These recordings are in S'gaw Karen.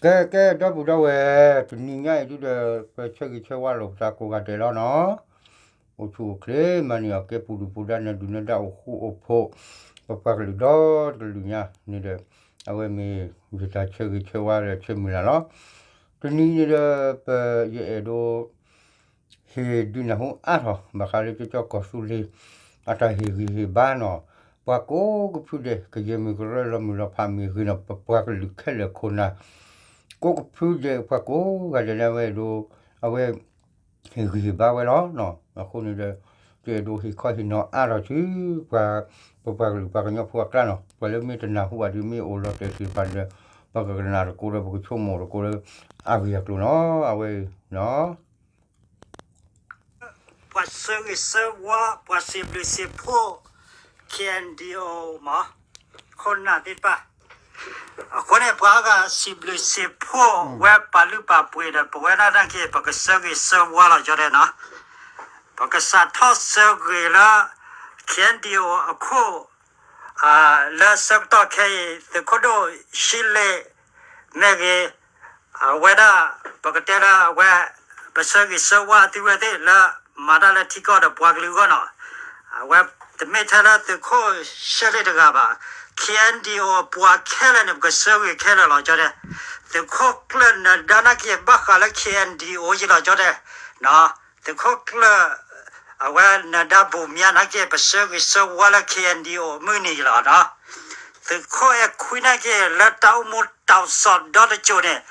ကဲ ကဲ ဒီပုၢ်ဒီဝဲၢ်, တနံၤညါအံၤဒုဒီး ပဆၢဂ့ၤဆၢဝါလိာ်ပသးကိးဂၤဒဲးလီၤနီၤ. အိၣ်ဆူၣ်အိၣ်ချ့မၤန့ၢ်အီၤ ကဲပူၤဒုၣ်ပူၤဒါ နၢၤဒုၣ်နၢၤဒါ အိၣ်ဃူအိၣ်ဖိး, ပပှၤကလုာ်ဒီတကလုာ်ညါန့ၣ်ဒီး အဝဲမ့ၢ်ယတၢ်ဆၢဂ့ၤဆၢဝါဒီးဆၢမုၢ်လၢ်လီၤ. တနံၤန့ၣ်ဒီး ပယအဲၣ်ဒိး ဟ့ၣ်ဒုးနၢ်ဟူအါထီၣ် ဘၣ်ဃးလၢကၠီကၠီကီၢ်သူလ့ၤ အတၢ်ဟ့ၣ်ဂံၢ်ဟ့ၣ်ဘါနီၤ, ပှၤကိးကဖုဒဲး ကယဲၢ်မုၢ်ကရၢလီၤမုၢ်လီၤဖးမ့ၢ်ဂ့ၤနီၤ ပပှၤကလုာ်ခဲလၢာ်ခိၣ်နၢ် ကိးကဖုဒဲး ပှၤကိးဂၤဒဲးလၢအဝဲဒိး အဝဲ ဟ့ၣ်ဂံၢ်ဟ့ၣ်ဘါဝဲလီၤ. အဃိန့ၣ်ဒီး ယအဲၣ်ဒိးဟ့ၣ်ခီဟ့ၣ်နီၤအါထီၣ်ဆူ ပှၤ ပပှၤကလုာ်ပှၤကညီဖိအကျါနီၤ, ပှၤလၢမ့ၢ်တနၢ်ဟူဘၣ်ဒီး မ့ၢ်အိၣ်လီၤတဲာ်သ့ၣ်တဖၣ်န့ၣ်ဒီး ပကကနၣ်တကိးဒီး ပကဆိကမိၣ်တကိးလၢ အဂ့ၢ်အကျိၤနီၤ အဝဲအံၤနီၤ. ပှၤဆၢဂ့ၤဆၢဝါ ပှၤစံးဘျုးစံးဖှိၣ် K N D O မး ခိၣ်နၢ်သ့ၣ်တဖၣ်, အဃိန့ၣ် ပှၤအါဂၤစံးဘျုးစံးဖှိၣ်ဝဲပာ်လုၢ်ပာ်ပှ့ၤဒီး ပဝဲဒၣ်နာ်က့ ပကဆၢဂ့ၤဆၢဝါလီၤ ကၠီဒဲးနီၤ. ပကစးထီၣ်ဆၢဂ့ၤလၢ K N D O အခိၣ် လၢဆၢကတီၢ်ခဲအံၤ သုးခိၣ်ဒိၣ်ဆံလ့ၣ်မ့ၢ်ဂ့ၤ, အဝဲဒၣ် ပကတဲလၢအဝဲ ပဆၢဂ့ၤဆၢဝါသုဝဲသ့ၣ်လၢ မၤတၢ်လၢထံကီၢ်ဒီးပှၤကလုာ်အဂီၢ်နီၤ, အဝဲတမ့ၢ်ထဲလၢသုးခိၣ်ဆံလ့ၣ်တဂၤဘၣ်, K N D O ပှၤခဲလၢာ်န့ၣ် ပကဆၢဂ့ၤခဲလၢာ်လီၤ ကၠီဒဲး, သုးခိၣ်ကျၢၢ်နၢၤဒါနာ်က့ ဘၣ်ဃးလၢ K N D O ယံၤလီၤ ကၠီဒဲး သုးခိၣ်ကျၢၢ် အဝဲနၢၤဒါဘိၣ်မၠါနာ်က့ ပဆၢဂ့ၤဆၢဝါလၢ K N D O မုၢ်နံၤလီၤနီၤ, သုးခိၣ်အဲၣ်ခွံနာ်က့ လၢတၢ်အိၣ်မူတီၢ်စီၣ်ဒီတစိၤန့ၣ်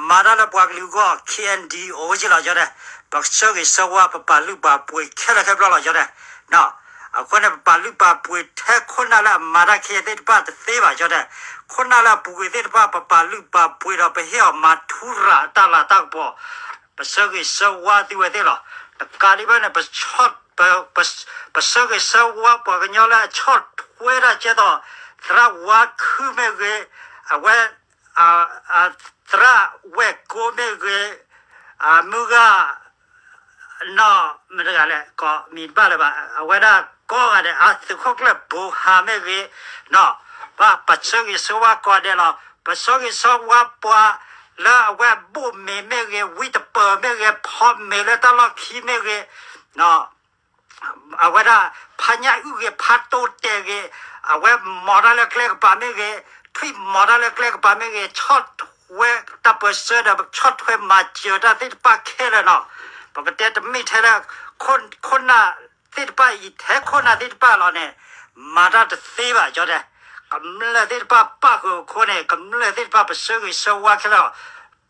မၤတၢ်လၢပှၤကလုာ်အဂီၢ် K N D O ယံၤလီၤ ကၠီဒဲး, ပဆၢဂ့ၤဆၢဝါ ပပာ်လုၢ်ပာ်ပှ့ၤခဲလၢာ်ခဲဆ့လီၤ ကၠီဒဲး, အဃိန့ၣ် ပပာ်လုၢ်ပာ်ပှ့ၤထဲခိၣ်နၢ်လၢအမၤတၢ်ခဲအံၤသ့ၣ်တဖၣ်တသ့ဘၣ် ကၠီဒဲး, ခိၣ်နၢ်လၢအပူၤကွံာ်သ့ၣ်တဖၣ် ပပာ်လုၢ်ပာ်ပှ့ၤဒီး ပဟ့ၣ်အီၤမၤထူရၤအတၢ်လၤတၢ်ကပီၤ ပဆၢဂ့ၤဆၢဝါသုဝဲသ့ၣ်လီၤ. တကးဒံးဘၣ်န့ၣ် ပ ပ ပဆၢဂ့ၤဆၢဝါ ပှၤကညီလၢအဆီၣ်ထွဲတၢ်ကဲသိး သရၣ်ဝါခုမ့ၢ်ဂ့ၤ, အဝဲ သရၣ်ဝဲၢ်ကိမ့ၢ်ဂ့ၤ, အမုၢ်ဂၤ နီၢ်မတၤတဂၤလဲၣ် ကိးမံၤတဘၣ်လၢၤဘၣ်, အဝဲဒၣ်ကိးဂၤဒဲး အသုးခိၣ်ကျၢၢ်ဘိဟါမ့ၢ်ဂ့ၤ, နီၢ် ဘၣ်ပဆၢဂ့ၤဆၢဝါကိးဂၤဒဲးလီၤ. ပဆၢဂ့ၤဆၢဝါပှၤလၢအဝဲဘိၣ်မ့ၤမ့ၢ်ဂ့ၤ, ဝံတပၢၤမ့ၢ်ဂ့ၤ, ဖီမ့ၤလၢတၢ်လီၢ်ခံမ့ၢ်ဂ့ၤ, နီၢ် အဝဲဒၣ် ဖါညၣ်အုၣ်ဂ့ၤ, ဖါတိတဲာ်ဂ့ၤ, အဝဲမၤတၢ်လၢကျဲကပၤမ့ၢ်ဂ့ၤ, ထွံၣ်မၤတၢ်လၢကျဲကပၤမ့ၢ်ဂ့ၤ, ဆီၣ်ထွဲတၢ်ပၢၢ်ဆၢဒီး ဆီၣ်ထွဲမၤစၢၤတၢ်သ့ၣ်တဖၣ်ခဲလၢာ်နီၤ. ပကတဲတမ့ၢ်ထဲလၢ ခိၣ်နၢ်သ့ၣ်တဖၣ်အံၤ ထဲခိၣ်နၢ်သ့ၣ်တဖၣ်လီၤန့ၣ် မၤတၢ်တသ့ဘၣ် ကၠီတဲ. ကမျၢၢ်သ့ၣ်တဖၣ်ပၣ်ဃုာ်အဃိန့ၣ် ကမျၢၢ်သ့ၣ်တဖၣ် ပဆၢဂ့ၤဆၢဝါခဲလၢာ်,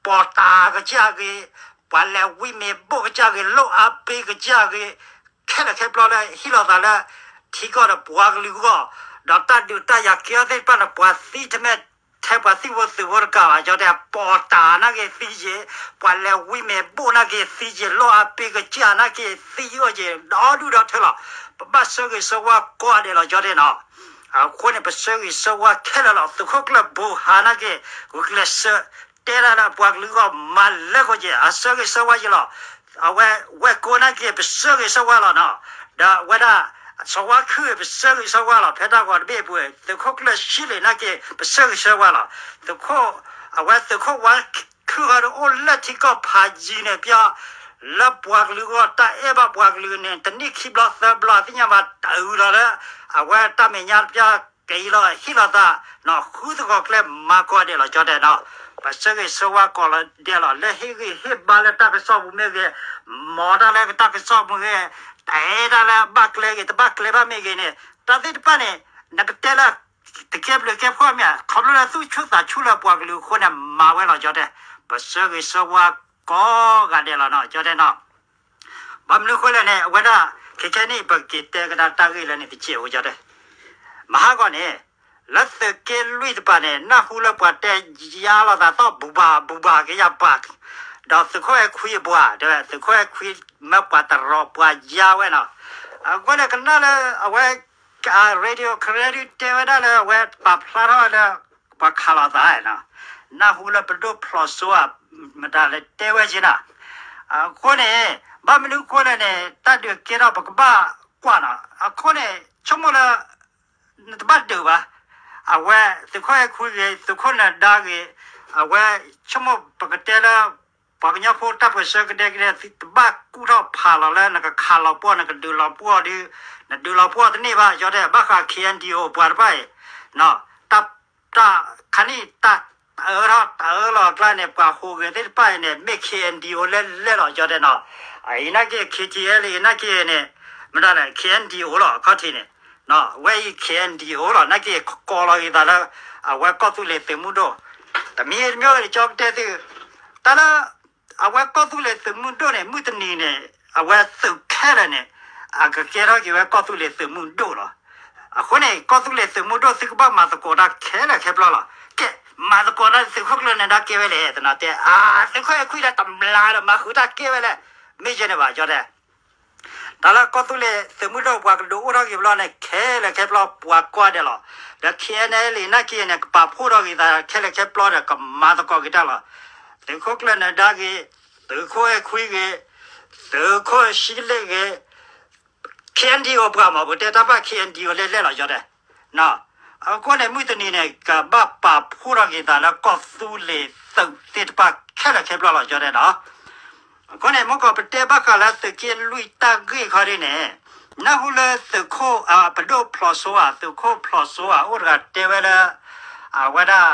ပီၣ်တၢ်ကစၢ်ဂ့ၤ, ပှၤလဲၤဝံမ့ၤဘိၣ်ကစၢ်ဂ့ၤ, လိၣ်အါပ့ကစၢ်ဂ့ၤ, ခဲလၢာ်ခဲဆ့လၢဟ့ၣ်လီၤသးလၢ ထံကီၢ်ဒီးပှၤကလုာ်အဂီၢ်, ဒီးတၢ်ဒုးတၢ်ယၤကဲထီၣ်သ့ၣ်တဖၣ်န့ၣ် ပှၤသံတမ့ၢ်ထဲပှၤသံၣ်ဖိသုးဖိတကးဘၣ် ကၠီတဲ. ပီၣ်တၢ်နာ်က့သံယ့ၤ, ပှၤလဲၤဝံမ့ၤဘိၣ်နာ်က့သံယ့ၤ, လိၣ်အါပ့ကစၢ်နာ်က့သံယ့ၤအီၣ်က့ၤ ဒီဒူၣ်ဒီထၢလီၤ. ပဘၣ်ဆၢဂ့ၤဆၢဝါကိးဂၤဒဲးလီၤ ကၠီတဲနီၤ. အဃိန့ၣ် ပဆၢဂ့ၤဆၢဝါခဲလၢာ်လီၤ. သုးခိၣ်ကျၢၢ်ဘိဟါနာ်က့ ဂုာ်ကျဲးစၢး တဲဒၣ်လၢအပှၤကလုာ်အဂီၢ် မၤလၢခိၣ်က့ၤ အဆၢဂ့ၤဆၢဝါယ့ၤလီၤ. အဝဲဝဲၢ်ကိးနာ်က့ ပဆၢဂ့ၤဆၢဝါလီၤနီၤ. ဒီးအဝဲဒၣ် စီၤဝါခုၣ် ပဆၢဂ့ၤဆၢဝါလီၤ. ဖဲတၢ်ဂီၤတဘ့ၣ်အပူၤ သုးခိၣ်ကျၢၢ်ဆံလ့ၣ်နာ်က့ ပဆၢဂ့ၤဆၢဝါလီၤ. သုးခိၣ် အဝဲသုးခိၣ်ဝါခုၣ်ဃီဒီးအိၣ်လၢထံကီၢ်ဖးယံၤန့ၣ် ပျီ လၢပှၤကလုာ်အဂီၢ် တၢ်အဲၣ်ဘၣ်ပှၤကလုာ်န့ၣ် တနံၣ်ခံဘျီသၢဘျီ သ့ၣ်ညါဘၣ်တၢ်အုးလီၤလၢ အဝဲတၢ်မဲာ်ညါတပျီ က့ၤလီၤဟ့ၣ်လီၤသး နီၤ ဃုသကိးကျဲမၤကိးဂၤဒဲးလီၤ ကၠီတဲနီၤ. ပဆၢဂ့ၤဆၢဝါကိးဂၤဒဲးလီၤ. လၢဟ့ၣ်ဂံၢ်ဟ့ၣ်ဘါလၢတၢ်ကစီၣ်ပူၤမ့ၢ်ဂ့ၤ, မၤတၢ်လၢတၢ်ကစီၣ်ပူၤမ့ၢ်ဂ့ၤ, တၢ်အဲၣ်တၢ်လၢဘၣ်ကျဲဂ့ၤ တဘၣ်ကျဲဘၣ်မ့ၢ်ဂ့ၤန့ၣ် တၢ်သ့ၣ်တဖၣ်န့ၣ် နကတဲလၢ တကဲဘျုးကဲဖှိၣ်မ့ၢ်ဧါ, ခီဖျိလၢသူၣ်ဆူၣ်သးဆူၣ်လၢပှၤကလုာ်အဃိန့ၣ် မၤဝဲလီၤ ကၠီတဲ. ပဆၢဂ့ၤဆၢဝါကိးဂၤဒဲးလီၤနီၤ ကၠီတဲနီၤ. ဘၣ်မနုၤအဃိလဲၣ်န့ၣ် အဝဲဒၣ် ခဲခဲနံၣ် ပက့ၤတဲကဒါတၢ်ဂ့ၢ်လၢန့ၣ်တစဲးဖိ ကၠီတဲ. မဟါဂီၤန့ၣ် လၢသုးက့လွံၢ်တပၤန့ၣ် နၢ်ဟူလၢပှၤတဲယါလိာ်သးသီၣ် ဘူၣ်ဘၣ်ဘူၣ်ဘၣ်က့ၤယၤပှၤ, ဒီးသုးခိၣ်အဲၣ်ခွံအပှၤ တဲဝဲ သုးခိၣ်အဲၣ်ခွံမၢပှၤတရီပှၤယါဝဲနီၤ. အဃိန့ၣ် ကနၣ်လၢအဝဲ radio ကရၢဒုတဲဝဲဒၣ်လၢအဝဲပာ်ဖျါထီၣ်လၢ ပှၤခးလိာ်သးနီၤ, နၢ်ဟူလၢပဒိၣ်ဖျိးစိအမတၤလဲၣ်တဲဝဲက့ၤနီၤ. အဃိန့ၣ် ဘၣ်မနုၤအဃိလဲၣ်န့ၣ် တၢ်ဒုးကဲထီၣ်ပကဘၣ်ကွၢ်နီၤ. အဃိန့ၣ် ဆိကမိၣ်လၢ နတဘၣ်ဒုးဘၣ်. အဝဲသုးခိၣ်အဲၣ်ခွံဂ့ၤ သုးခိၣ်နၢၤဒါဂ့ၤ အဝဲဆိကမိၣ်ပကတဲလၢ ပှၤကညီဖိတၢ်ပၢၢ်ဆၢကဒဲကဒဲ တဘၣ်ကူၣ်ထီၣ်ဖးလီၤလၢနကခးလီၤပှီၢ် နကဒုးလီၤပှီၢ်ဒီး နဒုးလီၤပှီၢ်တန့ၢ်ဘၣ် ကၠီတဲ ဘၣ်ဃး K N D O ပှၤတဖၣ်အံၤ တၢ် တၢ်ခါန့ၣ် တၢ်အၢထီၣ်တၢ်အၢလီၤအကျါန့ၣ် ပှၤဟူးဂဲၤသ့ၣ်တဖၣ်အံၤန့ၣ် မ့ၢ် K N D O လဲၣ်လဲၣ်လီၤ ကၠီတဲနီၤ. အအံၤနာ်က့ K T L အံၤနာ်က့န့ၣ် မတၤလဲၣ် K N D O လီၤ အခီၣ်ထံးန့ၣ် ဝဲအံၤ K N D O လီၤ နာ်က့ ကိးလီၤက့ၤသးလၢ အဝဲကီၢ်သူလ့ၤသုးမုၢ်ဒိၣ် တမံၤတမံၤန့ၣ် ကၠီကတဲသု တၢ်လၢ အဝဲကီၢ်သူလ့ၤသုးမုၢ်ဒိၣ်န့ၣ် မုၢ်တနံၤန့ၣ် အဝဲသုးခဲလၢာ်န့ၣ် အကကဲထီၣ်က့ၤဝဲကီၢ်သူလ့ၤသုးမုၢ်ဒိၣ်လီၤ. အဃိန့ၣ် ကီၢ်သူလ့ၤသုးမုၢ်ဒိၣ် သုကဘၣ်မၤသကိးတၢ်ခဲလၢာ်ခဲပျီလီၤ. ကဲ မၤသကိးတၢ်သုးခိၣ်ကျၢၢ်နၢၤဒါကဲဝဲလဲၣ် သနာ်တဲ အသုးခိၣ်အဲၣ်ခွံဒီးတမျးဒီးမၤဃုာ်တၢ်ကဲဝဲလဲၣ် မ့ၢ်ယဲန့ၣ်ဘၣ် ကၠီတဲ တၢ်လၢကီၢ်သူလ့ၤသုးမုၢ်ဒိၣ်ပှၤကဒုးအိၣ်ထီၣ်က့ၤဘျီန့ၣ် ခဲလၢာ်ခဲပျီပှၤကွၢ်ဒဲးလီၤ. ဒီး K N L A နာ်က့န့ၣ် ကပာ်ဖှိၣ်ထီၣ်က့ၤသးခဲလၢာ်ခဲပျီဒီး ကမၤသကိးက့ၤတၢ်လီၤ. သုးခိၣ်ကျၢၢ်နၢၤဒါဂ့ၤ, သုးခိၣ်အဲၣ်ခွံဂ့ၤ, သုးခိၣ်ဆံလ့ၣ်ဂ့ၤ K N D O ပှၤမ့ၢ် ပတဲတၢ်ဘၣ် K N D O လဲၣ်လဲၣ်လီၤ ကၠီတဲ. အဃိန့ၣ် မုၢ်တနံၤန့ၣ် ကဘၣ်ပာ်ဖှိၣ်ထီၣ်က့ၤသးလၢကီၢ်သူလ့ၤသုးသ့ၣ်တဖၣ်ခဲလၢာ်ခဲပျီလီၤ ကၠီတဲနီၤ. အဃိန့ၣ် မ့ၢ်ကီးပတဲဘၣ်ဃးလၢသုးက့လွံၢ်တၢ်ဂ့ၢ်ခီဒ်န့ၣ် နၢ်ဟူလၢသုးခိၣ် ပဒိၣ်ဖျိးစိဧါ သုးခိၣ်ဖျိးစိဧါ အိၣ်တဂၤတဲဝဲလၢ အဝဲဒၣ်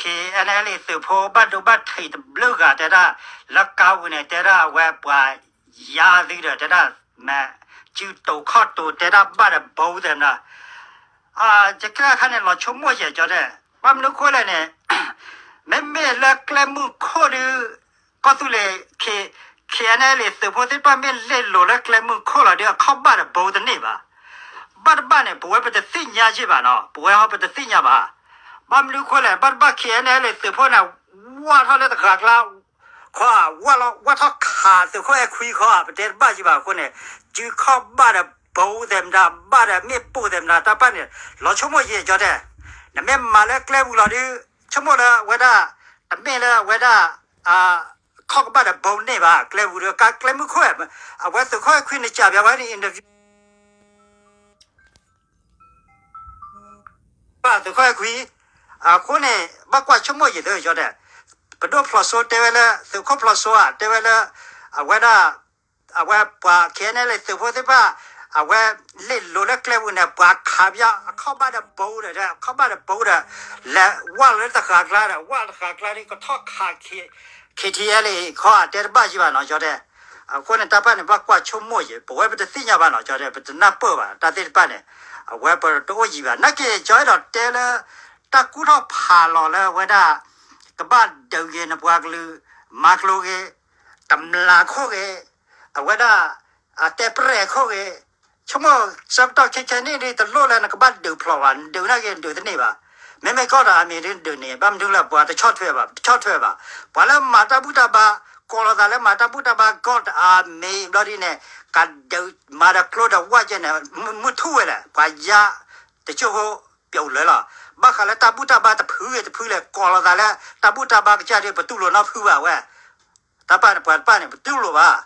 K N L A သုးဖိဘၣ်ဒိဘၣ်ထံးတဘျုးဂၤတဲဒၣ် လၢကါပူၤန့ၣ် တဲဒၣ်အဝဲပှၤယါသုဒီး တဲဒၣ် မ့ၢ် စုတိာ်ခီၣ်တိာ် တဲဒၣ်ဘၣ်ဒီးဘိသဲးမတၤ ယကဲခါန့ၣ် လီၤဆိကမိၣ်ယဲၢ် ကၠီတဲ, ဘၣ်မနုၤဃိလဲၣ်န့ၣ် မ့မ့ၢ်လၢကျဲမုၢ်ခိၣ်ဒီး ကီၢ်သူလ့ၤ K N L A သုးဖိသ့ၣ်တဖၣ်မ့ၢ်လဲၤလိၤလၢကျဲမုၢ်ခိၣ်လီၤဒီး အခီၣ်ဘၣ်ဒီးဘိတန့ၢ်ဘၣ်. ဘၣ်တဘၣ်န့ၣ် ပဝဲပတသ့ၣ်ညါယဲၢ်ဘၣ်နီၤ, ပဝဲဟီပတသ့ၣ်ညါဘၣ်. ဘၣ်မနုၤဃိလဲၣ် ဘၣ်တဘၣ် K N L A သုးဖိန့ၣ် ဝၢ်ထီၣ်လၢတဂၤကျါ ခီဧါ ဝၢ်လီၤ ဝၢ်ထီၣ်ခးသုးခိၣ်အဲၣ်ခွံခီဧါ ပတဲတဘၣ်ယံၤဘၣ်အဃိန့ၣ် စုခီၣ်ဘၣ်ဒီးဘိသဲးမတၤ ဘၣ်ဒီးမ့ၣ်ပိၢ်သဲးမတၤ တၢ်ပၢ်န့ၣ် လီၤဆိကမိၣ်ယဲၢ် ကၠီတဲ, နမ့ၢ်မၤလၢကျဲပူၤလီၤဒီး ဆိကမိၣ်လၢအဝဲဒၣ် တမ့ၢ်လၢအဝဲဒၣ် ခီၣ်ကဘၣ်ဒီးဘိန့ၢ်ဘၣ် ကျဲပူၤဒီး ကါကျဲမုၢ်ခိၣ် အဝဲသုးခိၣ်အဲၣ်ခွံန့ၣ် ကးပၠးဝဲန့ၣ် interview ဘၣ်သုးခိၣ်အဲၣ်ခွံ, အဃိန့ၣ် ဘၣ်ကွၢ်ဆိကမိၣ်ယံၤသၢ ကၠီတဲ, ပဒိၣ်ဖျိးစိတဲဝဲလၢ သုးခိၣ်ဖျိးစိဧါ တဲဝဲလၢ အဝဲဒၣ် အဝဲပှၤ K N L A သုးဖိသ့ၣ်တဖၣ် အဝဲလဲၤလိၤလၢကျဲပူၤန့ၣ် ပှၤခးပၠး အခီၣ်ဘၣ်ဒီးဘိဒီး အခီၣ်ဘၣ်ဒီးဘိဒီး လဲၤဝၢ်လီၤလၢတဂၤကျါဒီး ဝၢ်လီၤတဂၤကျါဒီး ကထီၣ်ခး K T L A ခီဧါ တဲတဘၣ်ယံၤဘၣ်နီၤ ကၠီတဲ. အဃိန့ၣ် တၢ်ပၢ်န့ၣ် ဘၣ်ကွၢ်ဆိကမိၣ်ယံၤ ပဝဲပတသ့ၣ်ညါဘၣ်နီၤ ကၠီတဲ ပတနၢ်ပၢၢ်ဘၣ် တၢ်သ့ၣ်တဖၣ်န့ၣ် အဝဲပတအိၣ်ယံၤဘၣ် နာ်က့ ကၠီအဲၣ်ဒိးတဲလၢ တၢ်ကူၣ်ထီၣ်ဖးလီၤလၢအဝဲဒၣ် ကဘၣ်ဒုးက့ၤနပှၤကလုာ် မၤကျိၤဂ့ၤ တမျးခိၣ်ဂ့ၤ အဝဲဒၣ် အတဲပရဲၣ်ခိၣ်ဂ့ၤ ဆိကမိၣ် ဆၢကတီၢ်ခဲခဲန့ၣ်ဒ် တလိၣ်လၢနကဘၣ်ဒုးဖျိးဘၣ် နဒုးနာ်က့ နဒုးတန့ၢ်ဘၣ်. မ့မ့ၢ်ကီၢ်ဒီးအမံၤဒ် နဒုးန့ၢ် ဘၣ်မနုၤလၢပှၤတဆီၣ်ထွဲဘၣ် တဆီၣ်ထွဲဘၣ်. ပှၤလၢမၤတၢ်ဘူၣ်တၢ်ဘါ ကိးလီၤသးလၢမၤတၢ်ဘူၣ်တၢ်ဘါ ကီၢ်ဒီးအမံၤဘျီဒ်န့ၣ် ကဒုးမၤဒီးကျိဒီးဝဲကဲန့ၣ် မုၢ်ထူၣ်ဝဲလဲၣ် ပှၤယါ တကၠိၢ်ဖိ ပျိာ်လၢာ်လီၤ. ဘၣ်ဃးလၢတၢ်ဘူၣ်တၢ်ဘါတဖုဂ့ၤတဖုလဲၣ် ကိးလီၤသးလၢ တၢ်ဘူၣ်တၢ်ဘါကစၢ်ဒ် ပတူၢ်လိာ်နီတဖုဘၣ်ဝဲ တၢ်ပၢ်န့ၣ် ပှၤတပၢ်န့ၣ် ပတူၢ်လိာ်ဘၣ်.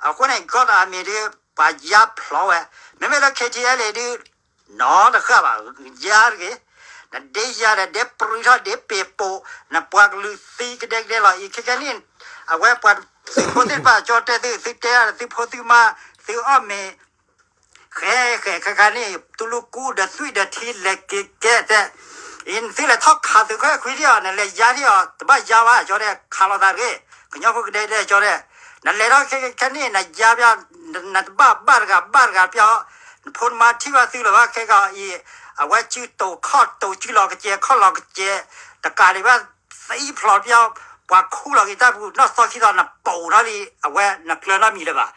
အဃိန့ၣ် ကီၢ်ဒီးအမံၤဒ် ပှၤယါဖျိးဝဲ မ့မ့ၢ်လၢ K T L A ဒ် နီတဃၣ်ဘၣ် ယါတဂ့ၤ နဒ့ယါဒီး ဒ့ပြံထီၣ်ဒ့ပ့ၤပိာ် နပှၤကလုာ်သံကဒဲကဒဲလီၤအံၤ ခဲကဲန့ၣ် အဝဲပှၤသုးဖိသ့ၣ်တဖၣ် ကၠီတဲသု သုတဲအါဒီးသုဖိသုမါ သုအီၣ်မ့ၤ ဃဲဃဲခါခါန့ၣ် တူၢ်လိာ်ကူဒီးသွံၣ်ဒီးထံလဲၤက့ၤကဲတဲ အံၤ သုလဲၤထီၣ်ခးသုးခိၣ်အဲၣ်ခွံထံၣ်အီၤ နလဲၤယါထံၣ်အီၤ တဘၣ်ယါဘၣ် ကၠီတဲ ခးလိာ်သးတဂ့ၤ ကညီဖိကဒဲကဒဲ ကၠီတဲ နလဲၤထီၣ်ခဲခဲန့ၣ် နယါပၠး နတဘၣ်ဘၣ်တဂၤဘၣ်တဂၤပၠး နဖိနမါထံၣ်ဘၣ်သုလၢၤဘၣ် ခဲကီးအံၤ အဝဲစုတိာ်ခီၣ်တိာ်စုလီၤကစဲးခီၣ်လီၤကစဲး တကးဒံးဘၣ် သံဖျိးပၠး ပှၤခူၣ်လီၤက့ၤတၢ်ပူၤ နီၢ်သီခံသီ နပိာ်ထီၣ်လံ အဝဲ နကျၢၤနီတမံၤလၢၤဘၣ်.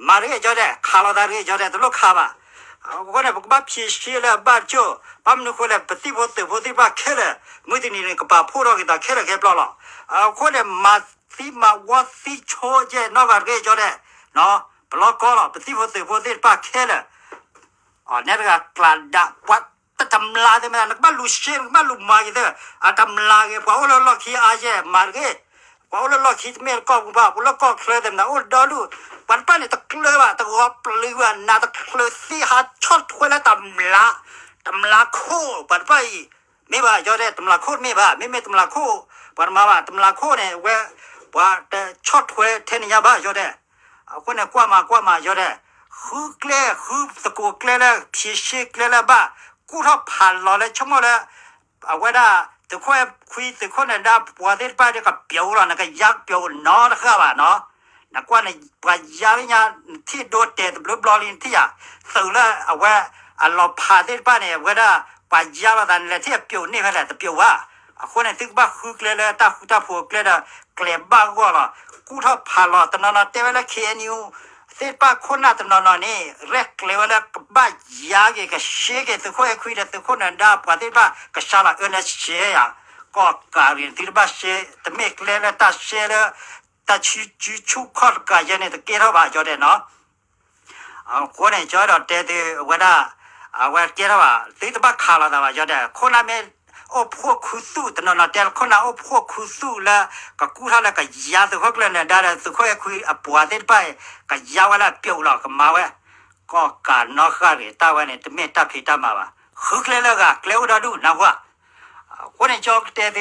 မၤတဂ့ၤ ကၠီတဲ ခးလိာ်သးတဂ့ၤ ကၠီတဲ တလိၣ်ခးဘၣ်. အဃိန့ၣ် ပကဘၣ်ဖြေရှင်းလၢအဘၣ်ကၠိ ဘၣ်မနုၤဃိလဲၣ် ပသံၣ်ဖိသုးဖိသ့ၣ်တဖၣ်ခဲလၢာ် မုၢ်တနံၤန့ၣ် ကပာ်ဖှိၣ်ထီၣ်က့ၤသးခဲလၢာ်ခဲပျီလီၤ. အဃိန့ၣ် မၤသံမၤဝီသံဆိကဲနီၢ်ဂၤတဂ့ၤ ကၠီတဲ ပလီၢ်ကီၢ်လီၤ ပသံၣ်ဖိသုးဖိသ့ၣ်တဖၣ်ခဲလၢာ် နဲတဂၤကျးဒး ပှၤတတမျးသ့ၣ်မတၤ နကဘၣ်လူၤရှဲ နကဘၣ်လူၤမၤက့ၤသ့ၣ် အတမျးဂ့ၤ ပှၤအိၣ်လၢလီၢ်ခံအါယဲၢ် မၤတဂ့ၤ ပှၤအိၣ်လၢလီၢ်ခံတမ့ၢ်လၢကီၢ်ပူၤဘၣ် ပှၤလၢကီၢ်ချၢသ့ၣ်မတၤ အိၣ်ဒီဒူၣ် ပှၤတဖၣ်န့ၣ်တကျၢၤဘၣ် တဂီၤပျုၤဘၣ် နးတချုးသံ ဟးဆီၣ်ထွဲလၢတမျး တမျးခိၣ် ပှၤတဖၣ်အံၤ မ့ၢ်ဘၣ် ယတဲ တမျးခိၣ်တမ့ၢ်ဘၣ်, မ့မ့ၢ်တမျးခိၣ် ပှၤတမၤဘၣ် တမျးခိၣ်န့ၣ် အဝဲ ပှၤတဆီၣ်ထွဲထဲန့ၣ်ညါဘၣ် ယတဲ. အဃိန့ၣ် ကွၢ်မၤ ကွၢ်မၤ ယတဲ, ဃုကျဲ ဃုသကိးကျဲလၢ ဖြေရှင်းကျဲလၢဘၣ် ကူၣ်ထီၣ်ဖးလီၤလၢ ဆိကမိၣ်လၢ အဝဲဒၣ် သုးခိၣ်အဲၣ်ခွံ သုးခိၣ်နၢၤဒါ ပှၤသ့ၣ်တဖၣ်ဒီး ကပျိာ်လီၤ နကယါကပျိာ်နီတဃၣ်ဘၣ်နီၤ. နကွၢ်န့ၣ် ပှၤယါလၢညါ နထံၣ်ဒိတဲာ်တဘျုးဘျီလံ နထံၣ်ဧါ. သုးလၢအဝဲ အလီၤဖးသ့ၣ်တဖၣ်န့ၣ် အဝဲဒၣ် ပှၤယါလီၤသး နလဲၤထံၣ်အပျိာ်န့ၢ်ဖဲလဲၣ် တပျိာ်ဘၣ်. အဃိန့ၣ် သုကဘၣ်ဃုကျဲလၢတၢ်ဃူတၢ်ဖိးကျဲဒီး ကျဲၤဘၣ်ဂီၢ်လီၤ. ကူၣ်ထီၣ်ဖးလီၤ တနီၤနီၤတဲဝဲလၢ ခ့ၣ်အဲၣ်ယူၣ် သ့ၣ်တဖၣ်ခိၣ်နၢ်တနီၤနီၤန့ၣ် ရဲၣ်ကျဲၤဝဲလၢကဘၣ်ယါက့ၤ ကရှဲက့ၤ သုးခိၣ်အဲၣ်ခွံဒီး သုးခိၣ်နၢၤဒါ ပှၤသ့ၣ်တဖၣ် ကဆှၢလီၤ အၢ နရှဲယၤ ကီၢ်ကးရံၣ် သုတဘၣ်ရှဲ တမ့ၢ်ကျဲလၢတၢ်ရှဲလၢ တၢ်ဆူစုဆူၣ်ခီၣ်တကးယဲန့ၣ် တကဲထီၣ်ဘၣ် ယတဲနီၤ. အဃိန့ၣ် ကၠီဒီးတဲသု အဝဲဒၣ် အဝဲကဲထီၣ်ဘၣ် သုတဘၣ်ခးလိာ်သးဘၣ် ယတဲ. ခိၣ်နၢ်မ့ၢ်အိၣ်ဖှိၣ်ခူသူၣ် တနီၤနီၤတဲလၢ ခိၣ်နၢ်အိၣ်ဖှိၣ်ခူသူၣ်လၢ ကကူၣ်ထီၣ်လၢကယါသုးခိၣ်ကျၢၢ်နၢၤဒါဒီး သုးခိၣ်အဲၣ်ခွံအပှၤသ့ၣ်တဖၣ်အံၤ ကယါဝဲလၢအပျိာ်လီၤ ကမၤဝဲ ကီၢ်ကးနီၢ်ဃၣ်ရံၣ် တၢ်ဝဲန့ၣ် တမ့ၢ်တၢ်ဖံးတၢ်မၤဘၣ်. ဃုကျဲလၢအဂၤ ကျဲအိၣ်ဒီဒူၣ် နၢ်ဟူဧါ. အဃိန့ၣ် ကၠီကတဲသု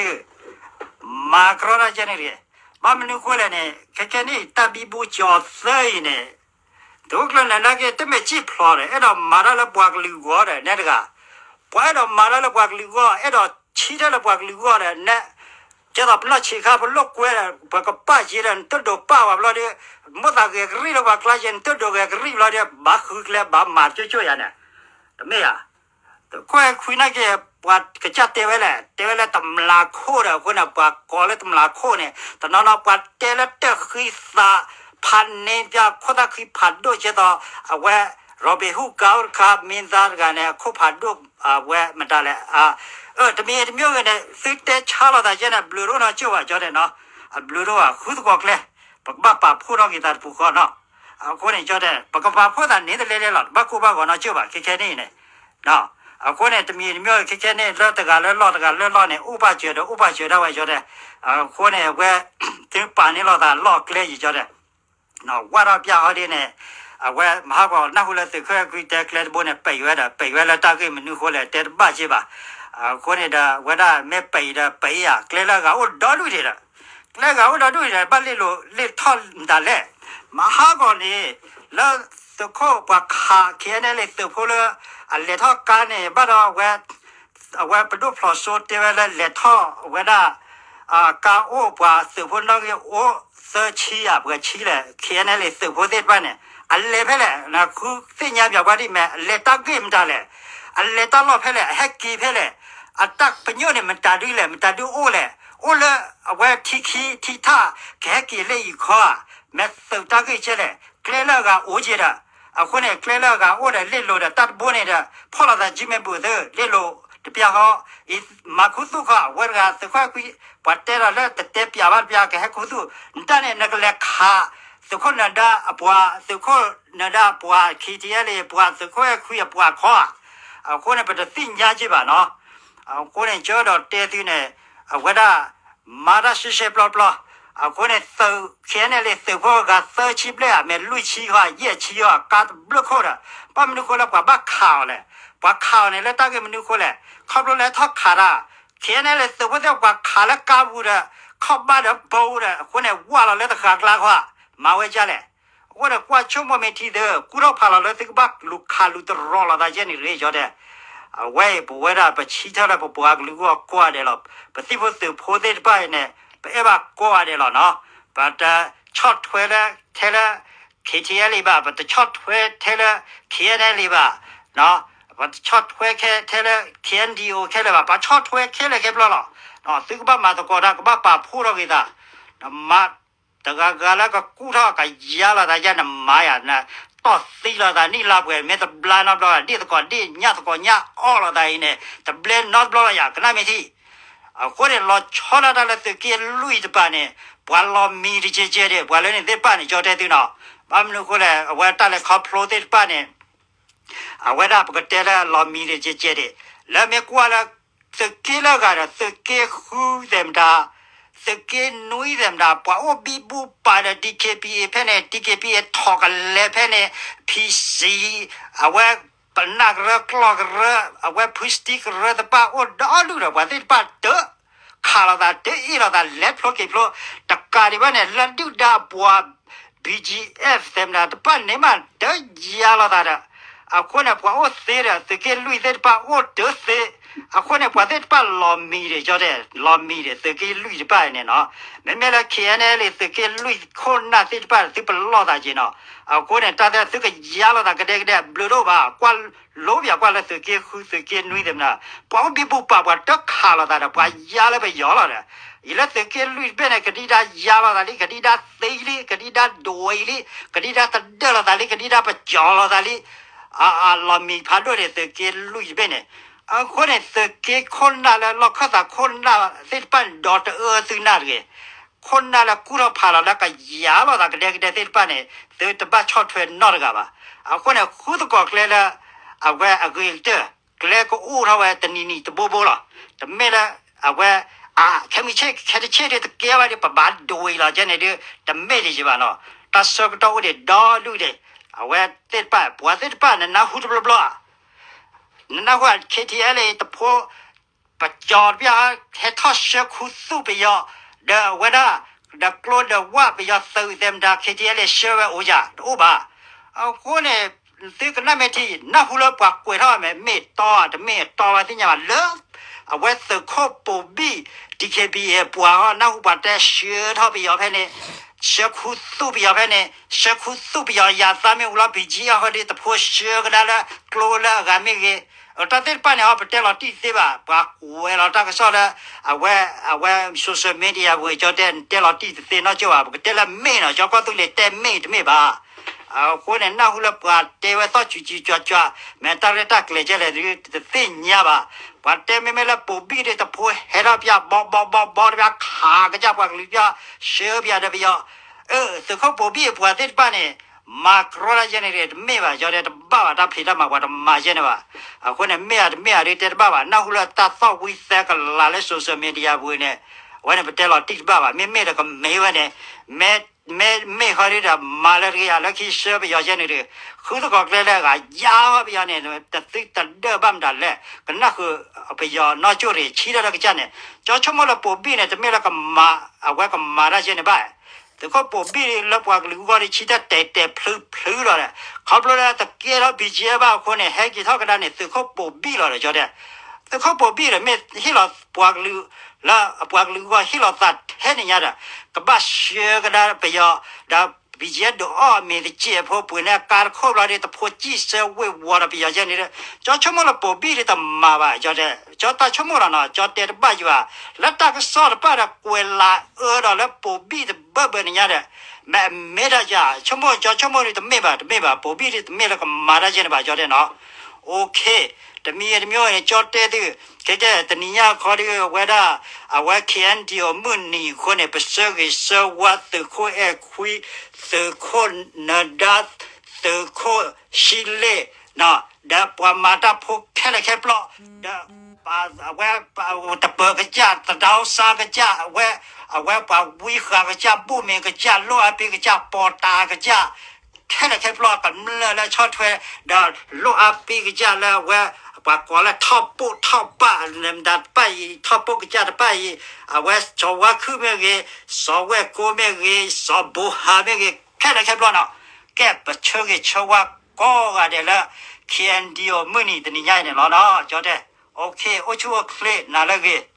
မၤကရီတၢ်ကဲန့ၣ်တဂ့ၤ. ဘၣ်မနုၤဃိလဲၣ်န့ၣ် ခဲခဲန့ၣ် တၢ်ဘံဘူကၠီၤသၢအံၤန့ၣ် သုးခိၣ်ကျၢၢ်နၢၤဒါက့ တမ့ၢ်စံၣ်ဖျိးဒီး အဲၣ်ဒိးမၤတၢ်လၢပှၤကလုာ်ဂီၢ်ဒီး နဲတဂၤ ပှၤအဲၣ်ဒိးမၤတၢ်လၢပှၤကလုာ်ဂီၢ် အဲၣ်ဒိးဆံတၢ်လၢပှၤကလုာ်ဂီၢ်ဒီး နဲ ကဲသိးပနီၢ်ဆံးခါ ပလိာ်ကွဲဒီး ပကပာ်က့ၤဒီး နတဒိးပာ်ဝဲဘျီဒီး မိၣ်သးဂဲၤကရံၣ်လၢပှၤကျါယဲ နတဒိးဂဲၤကရံၣ်ဘျီဒီး ဘၣ်ဃုကျဲ ဘၣ်မၤကၠိကၠိယၤန့ၣ် တမ့ၢ်ဧါ. သုးခိၣ်အဲၣ်ခွံနာ်က့ ပှၤကစၢ်တဲဝဲလဲၣ် တဲဝဲလၢတမျးခိၣ်ဒီး အဃိန့ၣ် ပှၤကိးလၢတမျးခိၣ်န့ၣ် တနီၤနီၤပှၤတဲလၢတၢ်ဃံသး ဖးန့ၢ်ပၠးခိၣ်သၣ်ဃံဖးဒိၣ်ကဲသိး အဝဲ ရီဘ့ၣ်ဟူၣ်ကါအိၣ်တခါ မင်းသားတဂၤန့ၣ် အခိၣ်ဖးဒိၣ် အဝဲမတၤလဲၣ် တမံၤတမံၤဂ့ၤန့ၣ် သုတဲဆါလိာ်သးယဲန့ၣ် အဘျုးတအိၣ်နီတကၠိၢ်ဘၣ် ကၠီတဲနီၤ အဘျုးတအိၣ်ဘၣ် ဃုသကိးကျဲ ပကဘၣ်ပာ်ဖှိၣ်ထီၣ်က့ၤသးတပူၤဃီနီၤ. အဃိန့ၣ် ကၠီတဲ ပကပာ်ဖှိၣ်သးန့ၣ်တလဲၤလဲၤလီၤ တဘၣ်ကိၢ်ဘၣ်ဂီၤနီတကၠိၢ်ဘၣ် ခဲခဲန့ၣ်န့ၣ် အဃိန့ၣ် တမံၤတမံၤဂ့ၤ ခဲခဲန့ၣ် လၢတဂၤလၢလီၢ် တဂၤလၢလီၢ်န့ၣ် အိၣ်ဘၣ်စၢၤဒီး အိၣ်ဘၣ်စၢၤဒၣ်ဝဲ ကၠီတဲ. အဃိန့ၣ် အဝဲ သုပာ်န့ၢ်လိာ်သးလီၢ်ကျဲယံၤ ကၠီတဲ ဝၢ်ထီၣ်ပၠးဟီဒ်န့ၣ် အဝဲမဟါကီး နၢ်ဟူလၢသုးခိၣ်အဲၣ်ခွံတဲကျဲတဘိန့ၣ် ပံးဝဲဒီး ပံးဝဲလၢတၢ်ဂ့ၢ်မနုၤဃိလဲၣ် တဲတဘၣ်က့ဘၣ်. အဃိန့ၣ်ဒီး အဝဲဒၣ်မ့ၢ်ပံးဒီး ပံးယၤ ကျဲလၢအဂၤအိၣ်ဒီဒူၣ်ဒံးဒီး ကျဲဂၤအိၣ်ဒီဒူၣ်ဒံးဒီး ဘၣ်လဲၤလိာ်လဲၤထီၣ်မတၤလဲၣ်. မဟါကီးန့ၣ် လၢသုးခိၣ်ပှၤခး ခ့ၣ်အဲၣ်နဲၣ်လ့ၣ် သုးဖိလၢ အလဲၤထီၣ်ကါန့ၣ် ဘၣ်ဒီးအဝဲ အဝဲပဒိၣ်ဖျိးစိတဲဝဲလၢလဲၤထီၣ်ဝဲဒၣ် ကါအိၣ်ပှၤသုးဖိနီၣ်ဂံၢ်အိၣ်သၢဆံဧါ ပှဲၤဆံလဲၣ် ခ့ၣ်အဲၣ်နဲၣ်လ့ၣ် သုးဖိသ့ၣ်တဖၣ်န့ၣ် အလဲၤဖဲလဲၣ် ဃုသ့ၣ်ညါပၠးပှၤဒ်မ့ၢ် အလဲၤတၢ်ဂ့ၢ်မတၤလဲၣ်, အလဲၤတၢ်လီၢ်ဖဲလဲၣ် အဟဲက့ၤဖဲလဲၣ်, အတၢ်ပညိၣ်န့ၣ် မတၤဒုလဲၣ် မတၤဒုအိၣ်လဲၣ်, အိၣ်လၢအဝဲထံခံထံထၣ် ကဟဲက့ၤလၢအံၤခီဧါ, မ့ၢ်သုးတၢ်ဂ့ၢ်ကဲလဲၣ်, ကျဲလၢအဂၤအိၣ်က့ဒီး အဃိန့ၣ် ကျဲလၢအဂၤအိၣ်ဒီး လ့ၣ်လိၤဒီး တၢ်တဘိန့ၣ်ဒီး ဖီၣ်လိာ်သး Gmail ပူၤသု လ့ၣ်လိၤတပျၢ်ဃီ, မၤခူသူၣ်ဃီ အဝဲတဂၤ သုးခိၣ်အဲၣ်ခွံ ပှၤတဲဒီးလၢတတဲပၠးဘၣ်တပျၢ် ကဟဲခူသူၣ်, နတၢ်န့ၣ် နကလဲၤခး သုးခိၣ်နၢၤဒါအပှၤ သုးခိၣ်နၢၤဒါအပှၤ ခ့ၣ်ထံၣ်အဲၣ်လ့ၣ်အပှၤ သုးခိၣ်အဲၣ်ခွံအပှၤခီဧါ, အဃိန့ၣ် ပတသ့ၣ်ညါက့ဘၣ်နီၤ, အဃိန့ၣ် ကၢဒီးတဲသုန့ၣ် အဝဲဒၣ် မၤတၢ်ရှဲရှဲပျီပျီ, အဃိန့ၣ် သုး ခ့ၣ်အဲၣ်နဲၣ်လ့ၣ် သုးဖိအဂၤသၢဆံဘျဲၣ်ဧါ မ့ၢ်လွံၢ်ဆံဃီ ယဲၢ်ဆံဃီ ကါတဘျုးခိၣ်ဒီး ဘၣ်မနုၤဃိလၢပှၤဘၣ်ခးအီၤလဲၣ်, ပှၤခးအီၤန့ၣ် လၢတၢ်ဂ့ၢ်မနုၤဃိလဲၣ်, ခီဖျိလၢထီၣ်ခးတၢ်, ခ့ၣ်အဲၣ်နဲၣ်လ့ၣ် သုးဖိသ့ၣ်ပှၤခးလၢကါပူၤဒီး ခီၣ်ဘၣ်ဒီးဘိဒီး အဃိန့ၣ် ဝၢ်လီၤလၢတဃာ်ကျါခီ, မၤဝဲဒ်လဲၣ် အဃိန့ၣ် ကွၢ်ဆိကမိၣ်မ့ၢ်ထံသု ကူၣ်ထီၣ်ဖးလီၤလၢသုကဘၣ်လူၤခးလူၤတရီၤလိာ်သးယဲၢ်န့ၣ်တဂ့ၤ ကၠီတဲ, အဝဲအံၤ ပဝဲဒၣ်ပဆံထၢၣ်လၢပပှၤကလုာ်ဂီၢ်ကိးဂၤဒဲးလီၤ, ပသံၣ်ဖိသုးဖိသ့ၣ်တဖၣ်အံၤန့ၣ် ပအဲၣ်ဘၣ်ကိးဂၤဒဲးလီၤနီၤ, ပတဆီၣ်ထွဲလၢထဲလၢ ခ့ၣ်ထံၣ်အဲၣ်လ့ၣ်ဘၣ်, ပတဆီၣ်ထွဲထဲလၢ ခ့ၣ်အဲၣ်နဲၣ်လ့ၣ်ဘၣ်, ပတဆီၣ်ထွဲခဲထဲလၢ ခ့ၣ်အဲၣ်ဒံၣ်အိၣ် ခဲလၢာ်ဘၣ်, ပဆီၣ်ထွဲခဲလၢာ်ခဲပျီလီၤ, သုကဘၣ်မၤသကိးတၢ် ကဘၣ်ပာ်ဖှိၣ်ထီၣ်က့ၤသး, မၤ တဂၤဂၤလၢကကူၣ်ထီၣ်ကယါလိာ်သးယဲၢ်န့ၣ်မၤယၤ, တီၢ်သံလိာ်သးနံၣ်လါပှဲၤ မ့ၢ်တဘျါနီတဘျီဘၣ်, ဒ့ၣ်သကိးဒ့ၣ် ညၣ်သကိးညၣ်အီၣ်လိာ်သးအံၤန့ၣ် တဘျဲနီတဘျီလၢၤယၤ ကနၣ်မ့ၢ်ထံၣ်, အဃိန့ၣ် လီၤဆီဒၣ်တၢ်လၢသုးက့လွံၢ်တပၤန့ၣ် ပှၤလီၤမံၤတကဲကဲဒံး ပှၤလၢန့ၣ်သ့ၣ်တဖၣ်န့ၣ် ကၠီတဲသုနီၤ, ဘၣ်မနုၤအဃိလဲၣ် အဝဲတၢ်လဲၤခီဖျိသ့ၣ်တဖၣ်န့ၣ် အဝဲဒၣ်ပကတဲလၢလီၤမံၤတကဲကဲဒံး, လၢမ့ၢ်ကွၢ်လၢ သုးက့လၢအဂၤဒီး သုးက့ဃုသဲးမတၤ, သုးက့နွံသဲးမတၤ, ပှၤအိၣ်ဘံဘူပာ်ဒီး DKBA ဖဲန့ၣ် DKBA ထီၣ်ကလဲၤဖဲန့ၣ် PC အဝဲ ပနၢ်ကရၢကျီၢ်ကရၢ အဝဲဖုစတံကရၢတဖၣ်အိၣ်ဒီဒူၣ်ဒီး ပှၤသ့ၣ်တဖၣ်တခးလိာ်သး တအ့ၣ်လိာ်သး လဲၤဖျိက့ၤဖျိ တကးဒံးဘၣ်န့ၣ် လၢဒုၣ်ဒါအပှၤ BGF သဲမနၤတဖၣ်န့ၣ်မး တယါလိာ်သးဒီး အဃိန့ၣ် ပှၤအိၣ်သ့ဒီး သုးက့လွံၢ်သ့ၣ်တဖၣ်အိၣ်တသ့ အဃိန့ၣ် ပှၤသ့ၣ်တဖၣ်လီၤမံၤဒီး ကၠီတဲ လီၤမံၤဒီး သုးက့လွံၢ်တဖၣ်န့ၣ်နီၤ မ့မ့ၢ်လၢ KNLA သုးက့လွံၢ်ခိၣ်နၢ်သ့ၣ်တဖၣ် သုပလီၢ်သးက့ၤနီၤ အဃိန့ၣ် တၢ်သ့ၣ်သုကယါလိာ်သးကဒဲကဒဲ ဘျုးတအိၣ်ဘၣ် ကွၢ်လိပယီၤကွၢ်လၢသုးက့ဃု သုးက့နွံသ့ၣ်မနၤ ပှၤအိၣ်ဘံဘူပာ်ပှၤတခးလိာ်သးဒီး ပှၤယါလၢပယီၤလီၤဒီး အံၤလၢသုးက့လွံၢ်တဘ့ၣ်န့ၣ် ကဒံဒါယါလိာ်သးလံ ကဒံဒါသ့လံ ကဒံဒါဒွဲလံ ကဒံဒါတဒၢၣ်လိာ်သးလံ ကဒံဒါပကၠီၤလိာ်သးလံ အလီၤမံၤဖးဒိၣ်န့ၣ် သုးက့လွံၢ်တဘ့ၣ်န့ၣ် အဃိန့ၣ် သုးက့ခိၣ်နၢ်လၢလီၢ်ခၢၣ်သးခိၣ်နၢ်သ့ၣ်တဖၣ်န့ၣ် ဒီတအၢသုနၢ်တဂ့ၤ ခိၣ်နၢ်လၢကူၣ်ထီၣ်ဖးလီၤလၢကယါလိာ်သးကဒဲကဒဲသ့ၣ်တဖၣ်န့ၣ် သုတဘၣ်ဆီၣ်ထွဲနီတဂၤဘၣ်. အဃိန့ၣ် ဃုသကိးကျဲလၢ အဝဲအဂ့ၤကတၢၢ် ကျဲကအိၣ်ထီၣ်ဝဲတနံၤနံၤတဘိဘိလီၤ. တမ့ၢ်လၢ အဝဲ အ ခဲမုၢ်ဆ့ၣ်ခဲတဆ့ၣ်ဒ်တကဲဝဲဒ် ပဘၣ်ဒွံးလီၤကဲန့ၣ်ဒ် တမ့ၢ်ဒ်ယဘၣ်နီၤ. တၢ်ဆၢကတီၢ်အိၣ်ဒံးဒီဒူၣ်ဒံး အဝဲသ့ၣ်တဖၣ် ပှၤသ့ၣ်တဖၣ် နနၢ်ဟူတဘျီဘျီဧါ နနၢ်ဟူ KTLA တဖိ ပကၠီတဘ့ၣ် ဟဲထီၣ်ဆှၢခူသူၣ်ပယီၤ ဒီးအဝဲဒၣ် ဒီးကျိဒီးဝၣ်ပယီၤသုးသဲမတၤ KTLA ဆှၢဝဲအိၣ်ယၤ တအိၣ်ဘၣ်. အဃိန့ၣ် သုကနၣ်မ့ၢ်ထံ နၢ်ဟူလၢပှၤကွဲးထီၣ်မ့ၢ် မ့ၢ်တီဧါ တမ့ၢ်တီဘၣ်သ့ၣ်ညါဘၣ်လၢ အဝဲသုးခိၣ်ပိာ်ဘံၣ် DKBA ပှၤဟီ နၢ်ဟူပှၤတဲဆှၢထီၣ်ပယီၤဖဲန့ၣ် ဆှၢခူသူၣ်ပယီၤဖဲန့ၣ် ဆှၢခူသူၣ်ပယီၤယၤသးမ့ၢ်ဝံၤလီၤ BGF ဟီဒ်တဖိဆှၢကဒါလၢ ကျိလၢအဂၤမ့ၢ်ဂ့ၤ တၢ်သ့ၣ်တဖၣ်န့ၣ်ဟီ ပတဲလီၤတံၢ်တသ့ဘၣ် ပှၤကွဲးလီၤတၢ်ကစီၣ်လၢ အဝဲ အဝဲ social media ပူၤ ကၠီတဲ နတဲလီၤတံၢ်တသ့နီတကၠိၢ်ဘၣ် ပကတဲလၢမ့ၢ်နီၤ ကၠီကီၢ်သူလ့ၤတဲမ့ၢ်တမ့ၢ်ဘၣ်. အဃိန့ၣ် နၢ်ဟူလၢပှၤတဲဝဲသီၣ်ဆူးဆူးကွၢ်ကွၢ် မ့ၢ်တၢ်ရဲၣ်တၢ်ကျဲၤကဲလဲၣ် တသ့ၣ်ညါဘၣ်. ပှၤတဲမ့မ့ၢ်လၢပိာ်ဘံၣ်ဒ်တဖိဟဲထီၣ်ပၠး ဘီဘီဘီဘီတဘၣ်ခးကစၢ်ပှၤကလုာ်ပၠး ဆှၢပယီၤဒီးပယီၤ အၢ သုးခိၣ်ပိာ်ဘံၣ်အပှၤသ့ၣ်တဖၣ်န့ၣ် မၤကြီတၢ်ယဲန့ၣ် တမ့ၢ်ဘၣ် ကၠီတဲ တဘၣ်ဘၣ် တၢ်ဖံးတၢ်မၤပှၤတမၤယဲန့ၣ်ဘၣ်. အဃိန့ၣ် မ့ၢ်ဧါတမ့ၢ်ဧါဒ်တဲတဘၣ်ဘၣ် နၢ်ဟူလၢတၢ်သီၣ်ဝံသဲကလၤလၢ social media ပူၤန့ၣ် အဝဲန့ၣ်ပတဲလီၤတံၢ်တဘၣ်ဘၣ် မ့မ့ၢ်ဒီးကမ့ၢ်ဝဲန့ၣ် မ့မ့ၢ်ဃီဒ်ဒီး မၤလၢတဂ့ၤဧါ လၢခံဆှၢပယီၤယဲန့ၣ်ဒီး ဃုသကိးကျဲလၢအဂၤယါပယီၤန့ၣ် တသုတဒၢၣ်ဘၣ်မတၤလဲၣ် ကနၢ်ဃုာ်ပယီၤနီၢ်ကၠိၣ်ရ့ၣ် ဆံထီၣ်တၢ်ကစၢ်န့ၣ် ကၠီဆိကမိၣ်လၢပိာ်ဘံၣ်န့ၣ် တမ့ၢ်လၢကမၤ အဝဲကမၤတၢ်ယဲန့ၣ်ဘၣ် သုးခိၣ်ပိာ်ဘံၣ်လၢပှၤကလုာ်အဂီၢ်ဒီး ဆံတၢ်တဲာ်တဲာ်ဖျုးဖျုးလီၤဒီး ခီဖျိလၢတကဲထီၣ် BGF ဘၣ်အဃိန့ၣ် ဟဲက့ၤထီၣ်ကဒါန့ၣ် သုးခိၣ်ပိာ်ဘံၣ်လီၤဒီး ကၠီတဲ သုးခိၣ်ပိာ်ဘံၣ်ဒီးမ့ၢ်ဟ့ၣ်လီၤပှၤကလုာ် လၢအပှၤကလုာ်အဂီၢ်ဟ့ၣ်လီၤသးထဲန့ၣ်ညါဒီး ကဘၣ်ဆှၢကဒါပယီၤ ဒီး BGF ဒုးအီၣ်မ့ၤတစဲးဖိပှ့ၤန့ၢ်ကါတခိၣ်ဘျီဒီး တဖိစံၣ်ဆၢဝ့ၢ်ဝီၤဒီးပယီၤယဲန့ၣ်ဒီး ကၠီဆိကမိၣ်လၢပိာ်ဘံၣ်ဒ်တမၤဘၣ် ကၠီတဲ ကၠီတၢ်ဆိကမိၣ်လီၤနီၤ ကၠီတဲတဘၣ်ယွၤ လၢတၢ်ကစီၣ်တဖၣ်ဒီးကွဲးလၤအၢဒီးလၢပိာ်ဘံၣ်တဘၢဘၢန့ၣ်ညါဒီး မ့ၢ်မ့ၢ်တၢ်ယၤ ဆိကမိၣ် ကၠီဆိကမိၣ်ဒ်တမ့ၢ်ဘၣ် တမ့ၢ်ဘၣ် ပိာ်ဘံၣ်ဒ်တမ့ၢ်လၢကမၤတၢ်ယဲန့ၣ်ဘၣ် ကၠီတဲနီၤ OK တမံၤတမံၤန့ၣ် ကၠီတဲသု ခဲကဲ တနံၤညါခီဒ် အဝဲဒၣ် အဝဲ KNDO မုၢ်နံၤအဃိန့ၣ် ပဆၢဂ့ၤဆၢဝါသုးခိၣ်အဲၣ်ခွံ သုးခိၣ်နဒါ သုးခိၣ်ဟံလ့ၣ် ဒီးပှၤမၤတၢ်ဖိခဲလၢာ်ခဲပျီ ဒီး အဝဲ တပၢၤကစၢ် သဒါအီၣ်ဆၣ်ကစၢ် အဝဲ အဝဲပှၤဝံဃာ်ကစၢ် ဘိၣ်မ့ၤကစၢ် လိၣ်အါပ့ၤကစၢ် ပီၤတၤကစၢ် ခဲလၢာ်ခဲပျီ ကမျၢၢ်လၢဆီၣ်ထွဲ ဒီးလိၣ်အါပ့ၤကစၢ်လၢအဝဲ ပှၤကိးလၢထီၣ်ပိၣ်ထီၣ်ပၢ် နမတၤတဖၣ်အံၤ ထီၣ်ပိၣ်ကစၢ်တဖၣ်အံၤ အဝဲစီၤဝါခုၣ်မ့ၢ်ဂ့ၤ စီၤဝဲၢ်ကိမ့ၢ်ဂ့ၤ စီၤဘိဟါမ့ၢ်ဂ့ၤ ခဲလၢာ်ခဲပျီနီၤ ကဲပဆၢဂ့ၤဆၢဝါကိးဂၤဒဲးလၢ KNDO မုၢ်နံၤတနံၤညါအံၤန့ၣ်လီၤနီၤ ကၠီတဲ OK အိၣ်ဆူၣ်အိၣ်ချ့နၤလၢအဂ့ၤ